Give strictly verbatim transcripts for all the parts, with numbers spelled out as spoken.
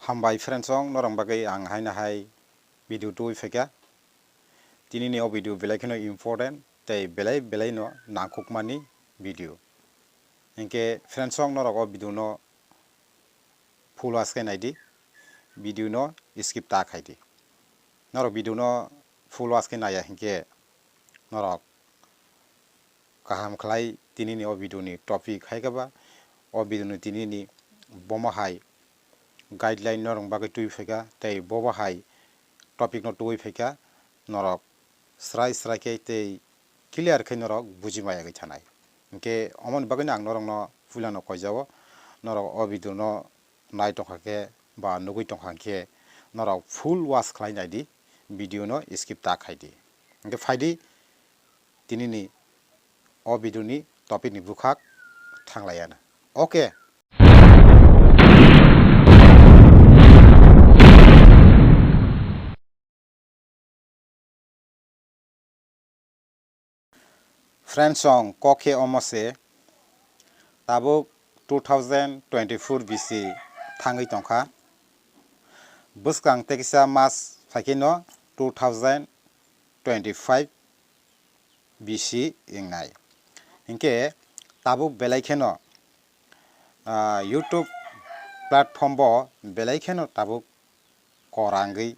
Hambai friends song, norok bagwi ang haino hai video tubui phaikha. Tini ni o video belai kheno important tei belai belai no nangkukmani video. Hinkhe friends song, norok o video no full watch khe naidi, video no skip ta khaidi. Norok video no full watch khe naiya hinkhe norok kaham khlai tini ni o video ni topic hai khe ba o video ni tini ni bomo hai guideline norok bagwi tubui phaikha tei bobo hai topic no tubui phaikha, norok srai srai khe tei clear khe norok buji maya gwi thanai. Hinkhe omoni bagwino ang norokno puilano koijao, norok o video no nai tongkha khe ba nugui tongkha khe norok full watch khlai naidi, video no skip ta khaidi. Hinkhe phaidi tini ni o video ni topic ni bukhak thanglaiya na. Okay. Friends song, kok khe omo se, tabuk two thousand twenty-four B C thangwi tongkha. Bwskang tekisa mas phaikhe no two thousand twenty-five B C wngnai. Hinkhe tabuk belai kheno, ah, YouTube platform bo belai kheno tabuk korangwi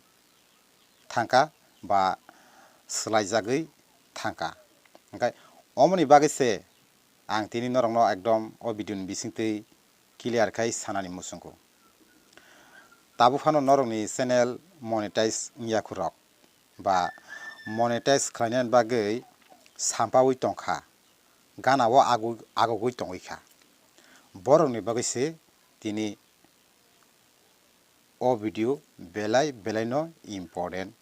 thangkha ba swlaijagwi thangkha. Hinkhe omoni bagwi se ang tini norokno ekdom o video ni bisingtwi clear khai sanani muchungo. Tabuk phano norokni channel monetize wngya khurok ba monetize khlainani bagwi sampaui tongkha, gana o agu-, agugui tongwi kha. Borokni bagwi se tini o video belai belai no important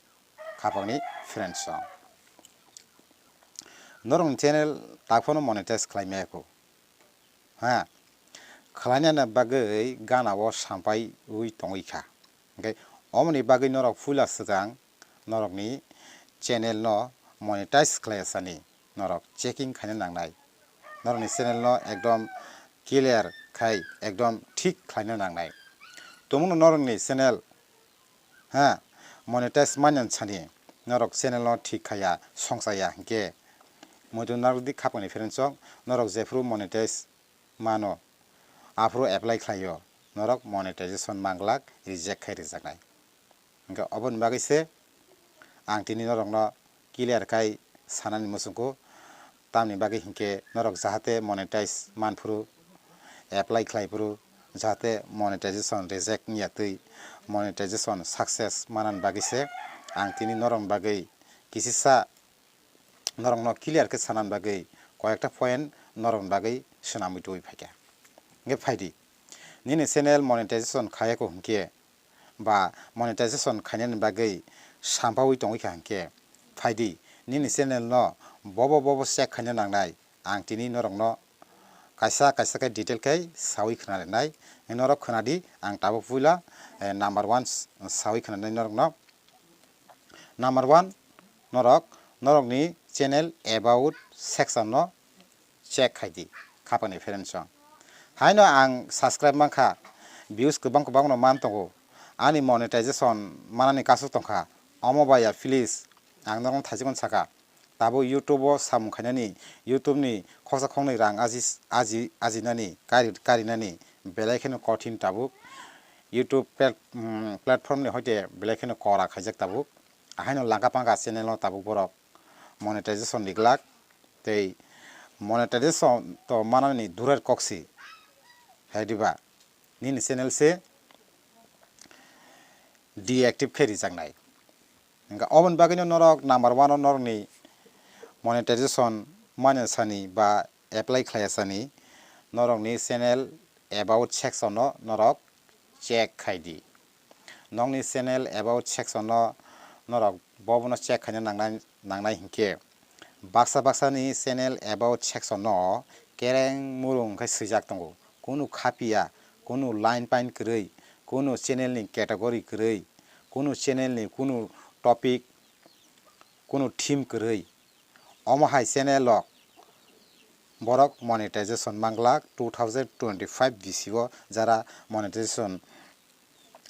khapangni friends song. Norokni channel tak phano monetize khlai maya kho. Ha, khlainani bagwi gana o sampaiui tongwi kha. Hinkhe omoni bagwi norok puila swkang norokni channel no monetize khlai sani norok checking khaina nangnai. Norokni channel no ekdom clear khai ekdom thik khlaina nangnai. Tumungno norokni channel, ha, monetize manya sani norok channel no thik khaya, songchaya hinkhe muitu narwkdi khapangni friends song, norok jephru monetize mano, aphuru apply khlaio, norok monetization manglak reject khai rijaknai. Hinkhe oboni bagwi se ang tini norokno clear khai sanani muchungo, tamni bagwi hinkhe norok jahate monetize manphuru, apply khlaiphuru, jahate monetization reject wngya twi monetization success manani bagwi se ang tini norokni bagwi kisisa norokno clear khe sanani bagwi koyekta point norokni bagwi swnamwi tubui phaikha. Hinkhe phaidi, nini channel monetization khayakho hinkhe ba monetization khainani bagwi sampaui tongwi kha hinkhe, phaidi nini channel no bobo bobo check khaina nangnai, ang tini norokno kaisa kaisa khe detail khe saui khna rinai. Norok khna di, ang tabuk puila, eh, number one s-, saui khna rinai norokno. Number one, norok, norokni channel about section no check khai di, khapangni friends song. Haino ang subscribe mankha, views kwbang kwbang no man tongo, ani monetization manani kasu tongkha, omo bai ya please ang norokno thaichikon saka, tabuk YouTube o samung khainani, YouTube ni khoksa khoknwi rang aji, aji, ajinani, kari, karinani belai kheno kothin tabuk. YouTube plat-, mm, platform ni hoite belai kheno kora khaijak tabuk. Ahaino langka pangka channel no tabuk borok monetization riglak tei monetization to manani durer koksi. Hai diba? Nini channel se deactive khe rijaknai. Hinkhe oboni bagwino norok number one o norokni monetization manya sani ba apply khlaiya sani norokni channel about section o norok check khai di. Nokni channel about section o norok bobono check khaina nangnai, nangnai hinkhe baksa baksa ni channel about section o kereng murung khe swijak tongo. Kunu khapiya, kunu line pain kwrwi, kunu channel ni category kwrwi, kunu channel ni kunu topic, kunu theme kwrwi. Omo hai channel rok borok monetization manglak two thousand twenty-five B C o jara monetization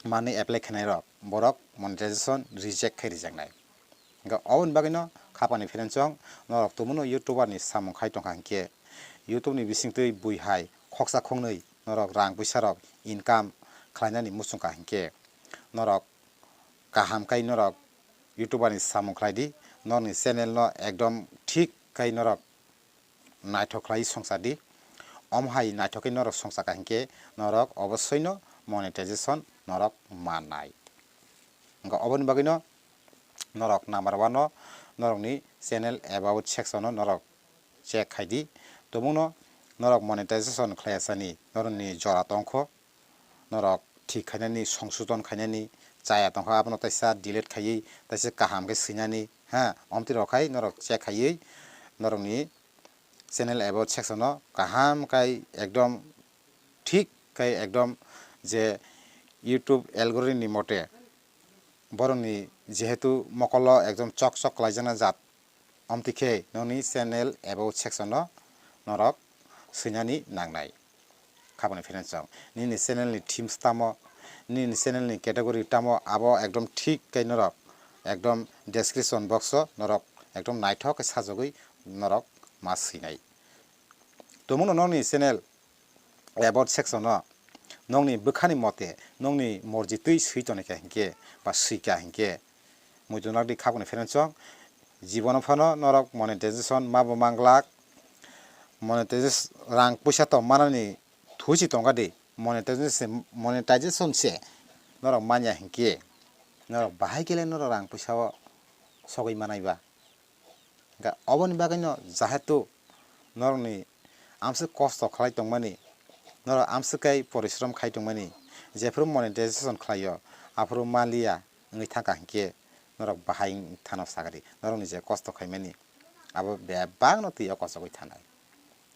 manwi apply khainai rok, borok monetization reject khai rijaknai. Hwnkhe oboni bagwino khapani friendsong, norok tubunu YouTuber ni samung khai tongkha hinkhe, YouTube ni bisingtwi bui hai khoksa khoknwi norok rang puisa rok income khlainani muchungkha hinkhe, norok kaham khai norok YouTuber ni samung khlai di, norokni channel no ekdom thik khai norok naithok khlai songsa di. Om hai naithok khe norok songsa kha hinkhe norok obossoi no monetization norok mannai. Hwnkhe oboni bagwino norok number one no norokni channel about section no norok check khai di. Tobukno norok monetization khlai asani norokni jora tongkho, norok thik khainani, songsodon khainani chaya tongkha, abono taisa delete khaiwi taisa kaham khe swinani, ha, omtwi rok khai norok check khaiwi norokni channel about section o kaham khai ekdom thik khai ekdom je YouTube algorithm ni mote borokni jehetu mokolo ekdom chok chok khlaijakna jat, omtwi khe nokni channel about section o norok swinani nangnai. Khapani friendsong, nini channel ni themes tamo, nini channel ni category tamo, abo ekdom thik khe norok ekdom description box o norok ekdom naithok khe sajagwi norok ma swinai. Tobukno nokni channel about section o nokni bwkhani mote nokni morjitwi swi tonikha hinkhe ba swikha hinkhe, muitu nakdi khapani friendsong, jibono phano norok monetization mabo manglak, monetization rang puisa tong manani thusi tongkha di, monetization se, monetization se norok manya hinkhe norok bahai kele norok rang puisa o sogwi manai ba. Hwnkhe oboni bagwino jahetu norokni amswk kosto khlai tongmani, norok amswk kai porishrom khai tongmani, jephuru monetization khlaio, aphuru maliya wngwi thangkha hinkhe norok bahai wngthano sagri, norokni je kosto khaimani abo bebakno twi o kochogwi thanai.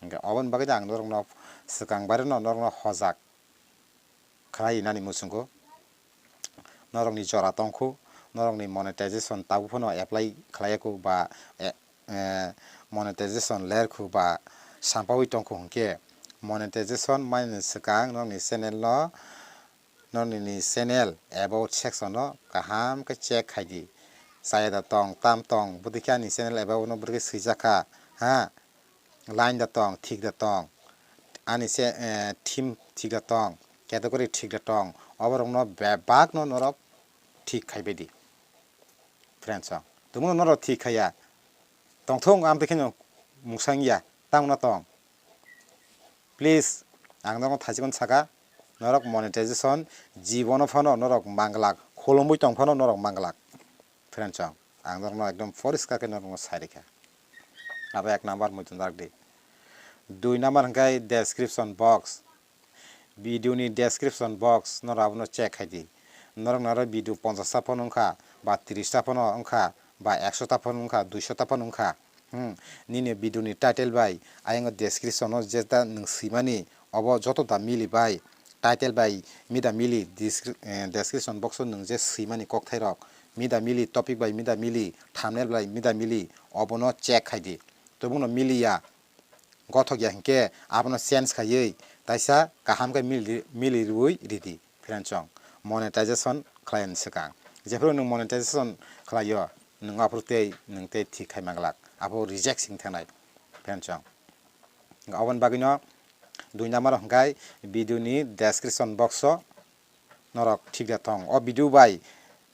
Hwnkhe oboni bagwi ang norokno swkang baireno norokno hojak khlai nani muchungo. Norokni jora tongkhu, norokni monetization tabuk phano apply khlaiyaku ba, eh, eh, monetization lerkhu ba sampaui tongkhu hinkhe, monetization manini swkang norokni channel no, norokni channel about section no kaham khe check khai di. Chaya da tong, tam tong, bwdikhe ani channel about no bwdikhe swijakha, ha? Line da tong, thik da tong, ani se, eh, theme thik da tong, category thik da tong, oborokno bebakno norok thik khai bai di. Friendsong, tongmano norok thik khaiya, tongthung amtwi kheno mungsa wngya, tamo no tong. Please, ang norokno thaichikon saka, norok monetization jibono phano norok manglak, khulumui tong phano norok manglak. Friendsong, ang norokno ekdom poriskar khe norokno sai rikha. Abo ek number muitu narwk di. Dui number hwnkhe description box. Video ni description box norok abono check khai di. Norok naro video ponchash ta phano wngkha, ba trish ta phano wngkha, ba ekso ta phano wngkha, duiso ta phano wngkha. Hmm, nini video ni title bai ayang description o jeta nwng swimani, obo joto da mili bai, title bai mida mili, descri-, eh, description box o nwng je swimani kokthairok mida mili, topic bai mida mili, thumbnail bai mida mili, obono check khai di. Tobukno miliya, gothok ya hinkhe abono change khaiwi taisa kaham khe mili, mili rwui ridi. Friendsong, monetization khlaiyani swkang, jephru nwng monetization khlaio, nwng aphuru tei nwng tei thik khai manglak, aphuru reject sing thangnai. Friendsong, aboni bagwino dui number hwnkhe video ni description box o norok thik da tong, o video bai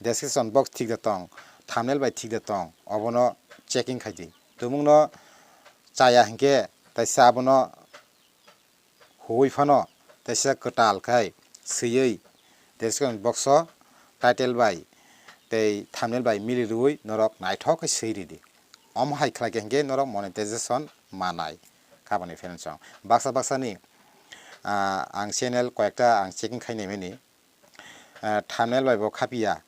description box thik da tong, thumbnail bai thik da tong, obono checking khai di. Tumungno chaya hinkhe taisa abono huwi phano teisa kwtal khai swiwi description box o title bai tei thumbnail bai mili rwui norok naithok khe swi ridi. Omo hai khlai khe hinkhe norok monetization manai. Khabani friendsong, baksa baksa ni, ah, ang channel koyekta ang checking khai naimani, ah, thumbnail bai bo khapiya,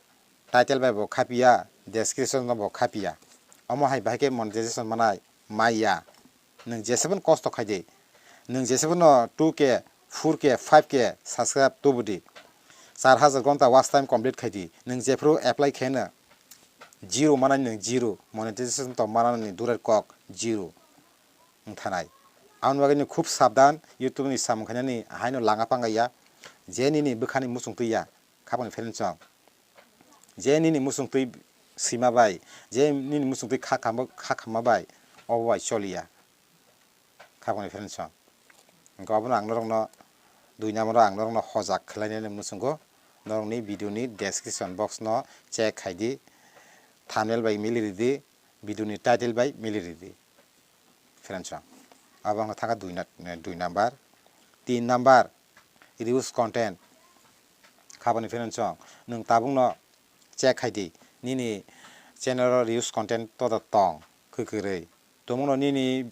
title bai bo khapiya, description no bo khapiya. Omo hai bahai khe monetization manai maya. Nwng jesebo kosto khai di, nwng jesebo no two K, four K, five K subscribe tubu di, char hajar gonta watch time complete khai di, nwng jephru apply khe no zero manai, nwng zero monetization to manani durer kok zero wng thanai. Aboni bagwi ni khub sabdan YouTube ni samung khainani haino langa pangaiya, je nini bwkhani muchung twiya. Aboni friends song. Je nini muchungtwi sima bai, je nini muchungtwi kha khamma, kha khamma bai, obo bai choliya. Khabangni friends song. Hwnkhe obono ang norokno dui number o ang norokno hojak khlainani muchungo, norokni video ni description box no check khai di, thumbnail bai mili ridi, video ni title bai mili ridi. Friends song. Abo wngkha thangkha dui na-, dui number. Tin number, reuse content. Khabangni friends song, nwng tabukno check khai di, nini channel o reuse content todo tong khe kwrwi. Tongmano nini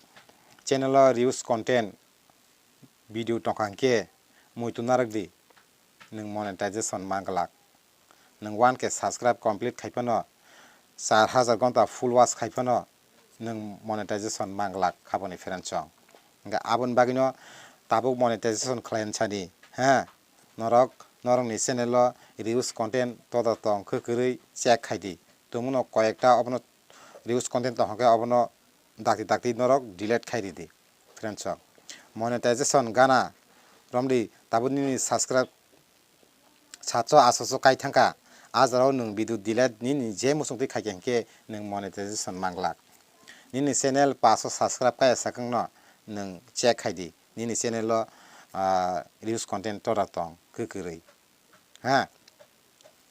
channel o reuse content video tongkha hwnkhe muitu narwk di, nwng monetization man glak. Nwng one K subscribe complete khai phano, char hajar gonta full watch khai phano, nwng monetization man glak khabangni friends song. Hwnkhe aboni bagwino tabuk monetization khlai sani, ha? Norok, norokni channel o reuse content todo tong khe kwrwi check khai di. Tongmano koyekta obono reuse content tong hwnkhe obono dakti dakti norok delete khai ridi. Friends song, monetization gana romdi, tabuk nini subscribe satso asoso kai thangkha. A jorao nwng video delete nini je muchungtwi khaikha hwnkhe nwng monetization man glak. Nini channel paso subscribe kaya sakangno nwng check khai di. Nini channel o, ah, reuse content tora tong khe kwrwi. Ha?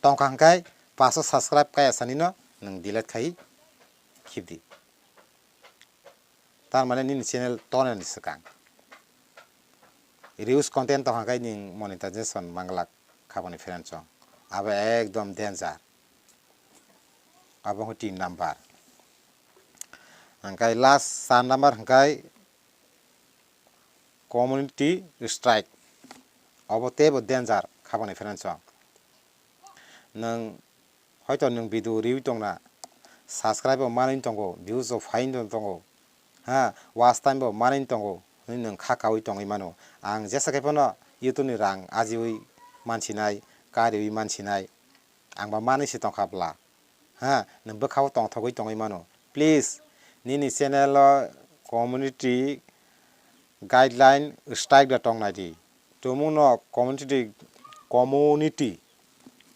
Tongkha hwnkhe paso subscribe kaya sanino nwng delete khai khibdi. Tar mane nini channel tonani swkang. Reuse content tongkha hwnkhe nwng monetization man glak khabangni friends song. Abo ekdom danger. Abo wngkha tin number. Hwnkhe last char number hwnkhe community strike. Obo teibo danger khabangni friends song. Nwng hoito nwng video riwi tongna, subscribe bo manwi tongo, views bo phaiwi tongo, ha, watch time bo manwi tongo, hwnwi nwng kha kaui tongwi mano. Ang jesa khe phano YouTube ni rang ajiui mansinai, kariui mansinai, ang ba manwi se tongkha bwla. Ha, nwng bwkhao tongthogwi tongwi mano. Please, nini channel o community guideline strike da tong nai di. Tumungno community, community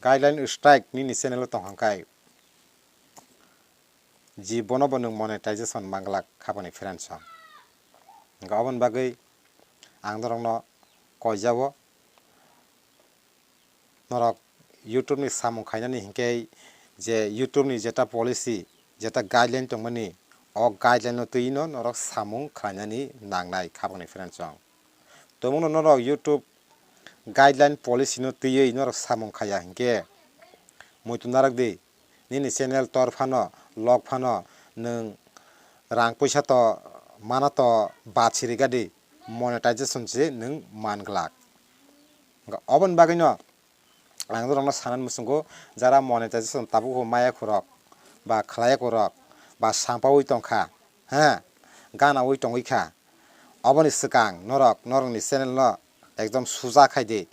guideline strike nini channel o tong hwnkhe, jibono bo nwng monetization man glak khabangni friends song. Hwnkhe oboni bagwi ang norokno koijao. Norok YouTube ni samung khainani hinkhe je YouTube ni jeta policy, jeta guideline tongmani, o guideline no twi no norok samung khlainani nangnai khabangni friends song. Tongmano norok YouTube guideline policy no twiwi norok samung khaya hinkhe muitu narwk di, nini channel tor phano, log phano, nwng rang puisa to mana to bad siri gadi, monetization se nwng man glak. Hwnkhe oboni bagwino ang norokno sanani muchungo, jara monetization tabuk bo maya khorok ba khlai khorok ba sampaui tongkha, ha, ganaui tongwi kha, oboni swkang norok norokni channel no ekdom suja khai di,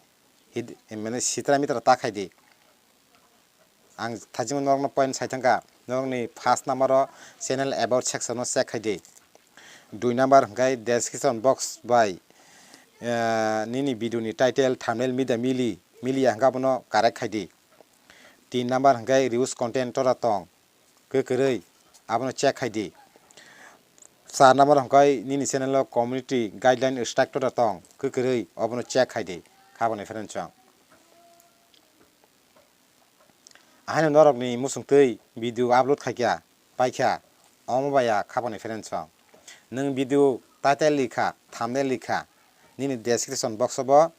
hid-, mane sitra mitra ta khai di. Ang thajima norokno point sai thangkha, norokni first number o channel about section o check khai di. Dui number hwnkhe description box bai, eh, nini video ni title, thumbnail mida mili, miliya hwnkhe abono correct khai di. Tin number hwnkhe reuse content tora tong khe kwrwi, abono check khai di. Char number hwnkhe nini channel o community guideline strike tora tong khe kwrwi, obono check khai di. Khabangni friends song. Ahaino norokni muchungtwi video upload khaikha, paikha, omo baya khabangni friends song. Nwng video title likha, thumbnail likha, nini description box o bo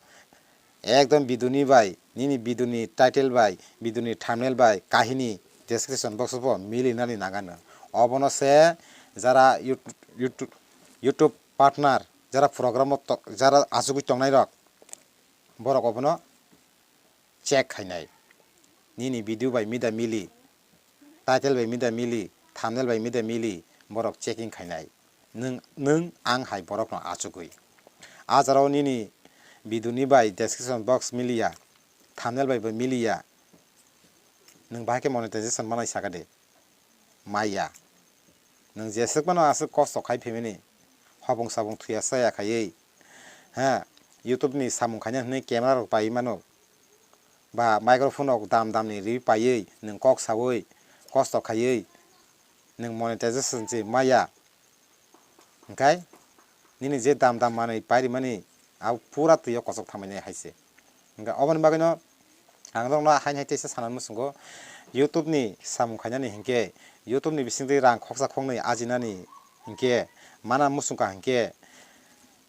ekdom video ni bai, nini video ni title bai, video ni thumbnail bai, kahini description box o bo milinani nangano. Obono se jara YouTube, YouTube, YouTube partner, jara program o to-, jara achugwi tongnai rok, borok obono check khainai. Nini video bai mida mili, title bai mida mili, thumbnail bai mida mili, borok checking khainai. Nwng, nwng ang hai borokno achugwi. A jorao nini video ni bai description box miliya, thumbnail bai bo miliya. Nwng bahai khe monetization manai saka de. Maya. Nwng jeswk phano aswk kosto khai phaimani, hopung sapung thuya chaya khaiwi, ha, YouTube ni samung khaina hwnwi camera rok paiwi mano. ba microphone rok dam dam ni riwi paiwi nwng kok sawi kosto khaiwi nwng monetization se maya, hwnkhe nini je dam dam manwi pairimani abo pura twi o kochok thamani hai se. Hwnkhe oboni bagwino ang norokno haini hai teisa sanani muchungo, YouTube ni samung khainani hinkhe, YouTube ni bisingtwi rang khoksa khoknwi ajinani hinkhe, mana muchungkha hinkhe,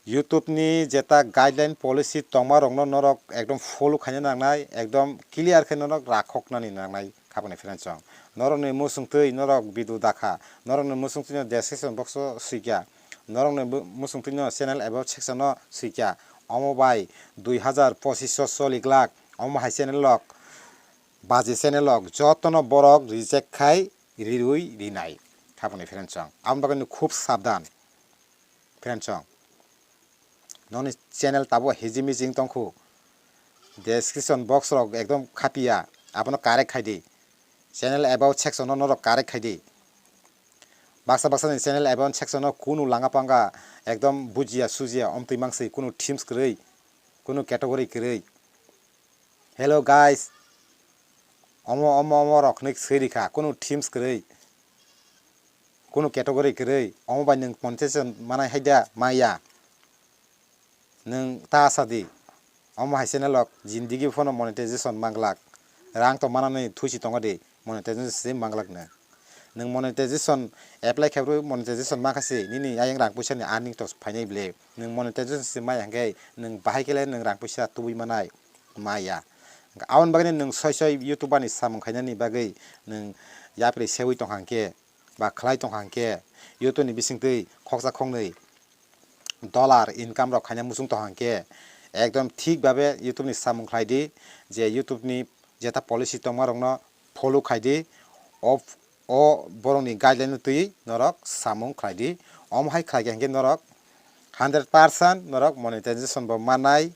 YouTube ni jeta guideline policy tongma rokno norok ekdom follow khaina nangnai, ekdom clear khe norok rakhoknani nangnai khaboni friends chong. Norokni muchungtwi norok video dakha, norokni muchungtwi no description box o swikha, norokni bu-, muchungtwi no channel abo section o swikha. Omo bai dui hazar pochisho choliklak, omo hai channel rok, baji channel rok jotono borok reject khai rirwi rinai khaboni friends chong. Aboni bagwi no khub sabdan. Friends chong, noni channel tabo hiji mijing tongkhu, description box rok ekdom khapiya, abono correct khaidi. Channel about section no norok correct khaidi. Baksa baksa ni channel about section no kunu langa panga ekdom bujiya sujiya omtwi mangsi, kunu themes kwrwi, kunu category kwrwi. Hello guys, omo omo omo rok hinwi swi rikha, kunu themes kwrwi, kunu category kwrwi, omo bai nwng monetization manai hai da maya? Nwng ta sa di, omo hai channel rok jindigi phano monetization manglak, rang to manani thuisi tongo di, monetization se manglak nwng. Nwng monetization apply khaibwi monetization mankha se, nini ayang rang puisa ni earning to phainai bele. Nwng monetization se maya hwnkhe nwng bahai khe le nwng rang puisa tubui manai maya. Aboni bagwi nwng soi soi YouTuber ni samung khainani bagwi nwng yapri seui tongkha hwnkhe ba khlai tongkha hwnkhe, YouTube ni bisingtwi khoksa khoknwi dollar income rok khaina muchung tongkha hwnkhe, ekdom thik babe YouTube ni samung khlai di, je YouTube ni jeta policy tongma rokno follow khai di, o, o borok ni guideline no twi norok samung khlai di, omo hai khlai kha hwnkhe norok hundred percent norok monetization bo manai,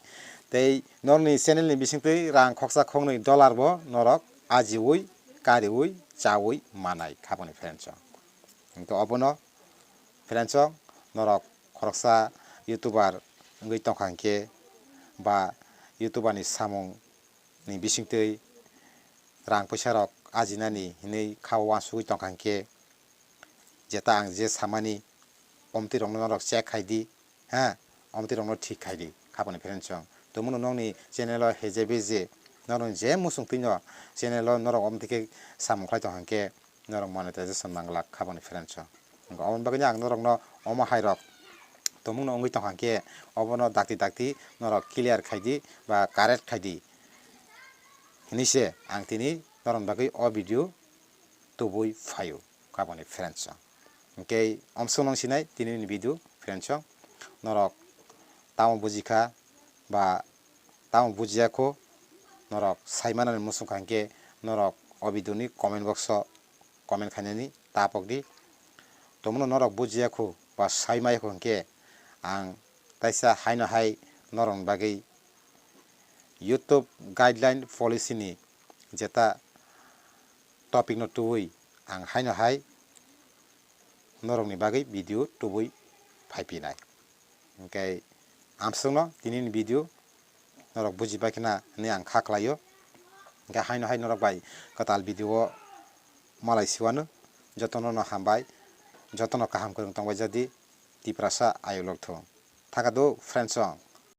tei norokni channel ni bisingtwi rang khoksa khoknwi dollar bo norok ajiui, kariui, chaui manai khaboni friends chong. Hwnkhe obono friends chong, norok khoroksa YouTuber wngwi tongkha hwnkhe ba YouTuber ni samung ni bisingtwi rang puisa rok ajinani hinwi kha uansugwi tongkha hwnkhe, jeta ang je samani, omtwi rokno norok check khai di, ha, omtwi rokno thik khai di, khaboni friends chong. Tongmano nokni channel o heje beje, norokni je muchungtwi no channel o norok omtwi khe samung khlai tongkha hwnkhe, norok monetization manglak khaboni friends chong. Aboni bagwi ang norokno omo hai rok tongmungno wngwi tongkha hwnkhe, obono dakti dakti norok clear khai di ba correct khai di hinwi se ang tini norokni bagwi o video tubui phaio khaboni friends chong. Hwnkhe omsong nang sinai tini ni video friends chong, norok tamo bujikha ba tamo bujiya kho, norok sai manani muchung kha hwnkhe norok o video ni comment box o comment khainani ta pok di. Tongmano norok bujiya kho ba sai maya kho hwnkhe ang taisa haino hai norokni bagwi YouTube guideline policy ni jeta topic no tubui ang haino hai norokni bagwi video tubui phai pinai. Hwnkhe amswkno tini ni video norok buji pai khna hinwi ang kha khlaio. Hwnkhe haino hai norok bai kwtal video o malai siwano, jotono no hambai, jotono kaham kwrwng tongbai jadi, Tiprasa ayuk lok thung. Thakadu friends song.